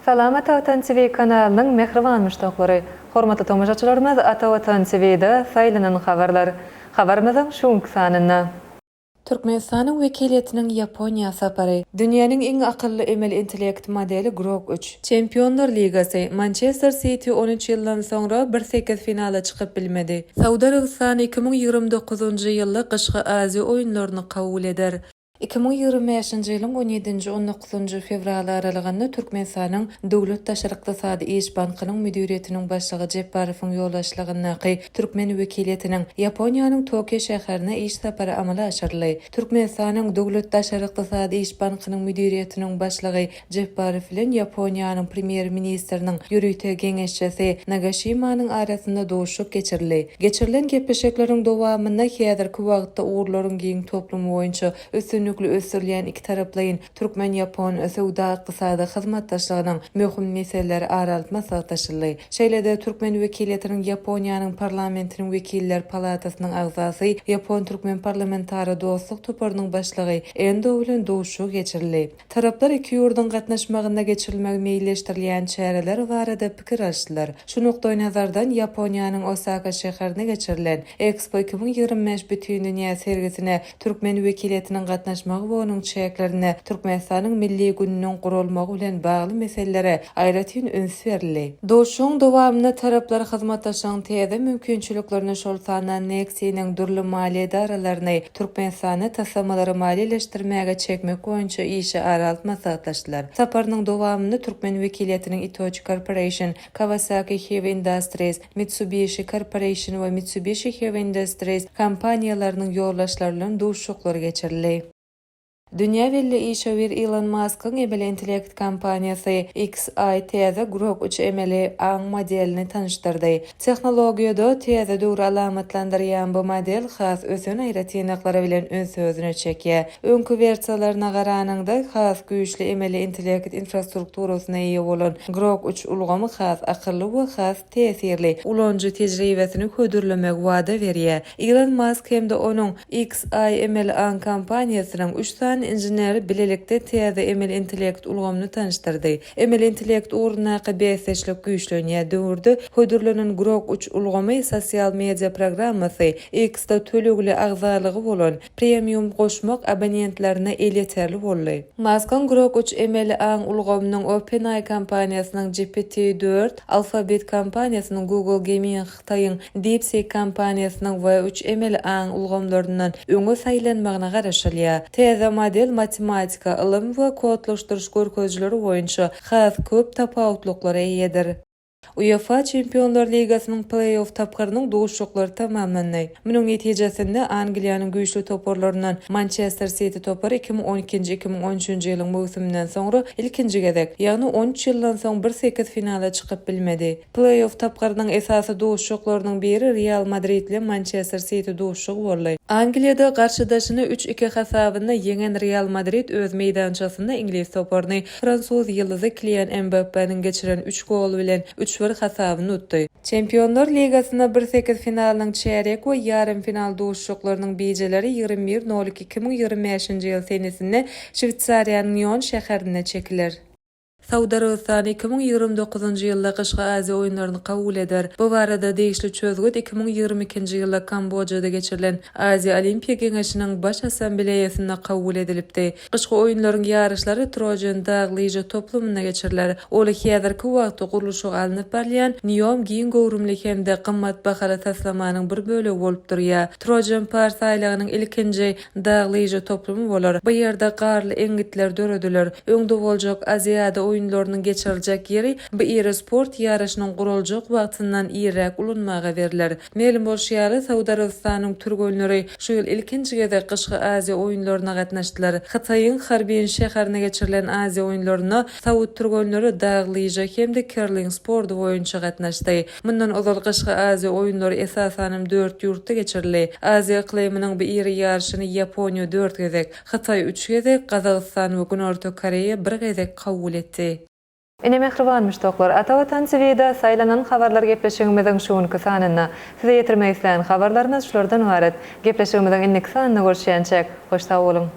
Salam Ata Watan TV kanalynyň mähriban muşdaklary! Hormatly tomaşaçylarymyz Ata Watan TV-de saýlanan habarlar. Habarymyzyň şu günki sanynda. Türkmenistanyň wekiliýetiniň Ýaponiýa sapary. Dünýäniň iň akylly emeli intellekt modeli Grok üç. Çempionlar ligasy, Mançester Siti 13 ýyldan soňra bir sekiz finala çykyp bilmedi. Saud Arabystany 2029-njy ýylda Gyşky Aziýa oýunlaryny kabul eder. 2025-nji ýylyň on ýedinji, on dokuzynjy fewraly aralygynda Türkmenistanyň Döwlet daşary ykdysady iş bankynyň müdiriýetiniň başlygy Jepbarowyň ýolbaşçylygyndaky türkmen wekiliýetiniň Ýaponiýanyň Tokio şäherine iş sapary amala aşyryldy. Türkmenistanyň Döwlet daşary ykdysady iş bankynyň müdiriýetiniň başlygy Jepbarow bilen Ýaponiýanyň Premýer-ministriniň ýörite geňeşçisi Nagaşimanyň arasynda duşuşyk geçirildi. Geçirilen gepleşikleriň dowamynda häzirki wagtda ugurlaryň giň toplumy boýunça üstünlikli ösdürilýän ikitaraplaýyn türkmen-ýapon söwda-ykdysady hyzmatdaşlygynyň möhüm meseleleri ara alyp maslahatlaşyldy. Şeýle-de türkmen wekiliýetiniň Ýaponiýanyň Parlamentiniň wekiller palatasynyň agzasy, ýapon-türkmen parlamentara dostluk toparynyň başlygy Endo bilen duşuşygy geçirildi. Taraplar iki ýurduň gatnaşmagynda geçirilmegi meýilleşdirilýän çäreler barada pikir alyşdylar. Şu nukdaýnazardan, Ýaponiýanyň Osaka şäherinde geçirilen Expo 2025 bütindünýä sergisine türkmen wekiliýetiniň gatnaşmagy we onuň çäklerinde Türkmenistanyň Milli gününiň guralmagy bilen bagly meselelere aýratyn üns berildi. Duşuşygyň dowamynda taraplar hyzmatdaşlygyň täze mümkinçiliklerini, şol sanda Nexia-nyň dürli maliýe edaralaryny Türkmenistanda taslamalary maliýeleşdirmäge çekmek boýunça işi ara alyp maslahatlaşdylar. Saparynyň dowamynda türkmen wekiliýetiniň Itochu Corporation, Kawasaki Heavy Industries, Mitsubishi Corporation we Mitsubishi Heavy Industries kompaniýalarynyň ýolbaşçylary bilen duşuşyklary geçirildi. Dünýä belli işewür Ilon Maskyň emeli intellekt kompaniýasy xAI täze Grok 3 emeli aň modelini tanyşdyrdy. Tehnologiýada täze döwri alamatlandyrýan bu model has ösen aýratynlyklary bilen ünsi özüne çekýär. Öňki wersiýalaryna garanyňda has güýçli emeli intellekt infrastrukturasyna eýe bolan Grok 3 ulgamy has akylly we has täsirli ulanyjy tejribesini hödürlemegi wada berýär. Ilon Mask hem-de onuň xAI emeli aň kompaniýasynyň üç sany inženeri bilelikde täze emeli intellekt ulgamyny tanyşdyrdy. Emeli intellekt ugrundaky bäsdeşlik güýçlenýän döwürde hödürlenen Grok 3 ulgamy sosial media programmasy X-de tölegli agzalygy bolan Premium goşmak abonentlerine elýeterli boldy. Maskyň Grok 3 emeli aň ulgamynyň OpenAI kompaniýasynyň GPT 4, Alphabet kompaniýasynyň Google Gemini Hytaýyň DeepSeek kompaniýasynyň V 3 emeli aň ulgamlaryndan öňe saýlanmagyna garaşylýar. Täze model matematika, ylym we kodlaşdyryş görkezijileri boýunça has köp tapawutlyklara eýedir. UEFA Çempionlar ligasynyň pleý-off tapgyrynyň duşuşyklary tamamlandy. Munuň netijesinde, Angliýanyň güýçli toparlaryndan Mançester Siti topary 2012-nji, 2013-nji ýylyň möwsüminden soňra ilkinji gezek, ýagny 13 ýyldan soň bir sekiz finala çykyp bilmedi. Pleý-off tapgyrynyň esasy duşuşyklarynyň biri Real Madrid bilen Mançester Siti duşuşygy boldy. Angliýada garşydaşyny üç-iki hasabynda ýeňen Real Madrid öz meýdançasynda iňlis toparyny Fransuz ýyldyzy Kilian Mbappeniň geçiren üç goly bilen üç-bir hasabyny utdy. Çempionlar ligasynda bir sekiz finalynyň çärýek we ýarym final duşuşyklarynyň bijeleri 21 nol iki 2025-nji ýyl senesinde Şweýsariýanyň Nýon şäherinde çekiler. Saud Arabystany 2029-njy ýylda Gyşky Aziýa oýunlaryny kabul eder. Bu barada degişli çözgüt 2022-nji ýylda Kambojada geçirilen Aziýa Olimpiýa Geňeşiniň Baş Assambleýasynda kabul edilipdi. Gyşky oýunlaryň ýaryşlary Trojan dag lyža toplumynda geçiriler. Ol häzirki wagtda gurluşygy alnyp barylýan NEOM giň göwrümli hem-de gymmat bahaly taslamanyň bir bölegi bolup durýar. Trojan Pars aýlagynyň ilkinji dag lyža toplumy bolar. Bu ýerde garly eňňitler dörediler. Öňde boljak Aziada oýunlarynyň geçiriljek ýeri bu iri sport ýaryşynyň guraljak wagtyndan irräk ulanmaga berler. Mälim bolşy ýaly, Saud Arabystanyň türgenleri şu ýyl ilkinji gezek Gyşky Aziýa oýunlaryna gatnaşdylar. Hytaýyň Harbin şäherinde geçirilen Aziýa oýunlaryna saud türgenleri dag lyža hem-de kerling sporty boýunça gatnaşdy. Mundan ozal Gyşky Aziýa oýunlary esasanam dört ýurtda geçirildi. Aziýa yklymynyň bu iri ýaryşyny Ýaponiýa dört gezek, Hytaý üç gezek, Gazagystan we Günorta Koreýa bir gezek kabul etdi. Ine mähriban muşdaklar, Ata Watan TV-da saýlanan habarlar gepleşigimiziň şu günki sanynda size ýetirmek islän habarlarymyz şulardan ybarat. Gepleşigimiziň indiki sanynda görüşýänçäk, hoş sag boluň!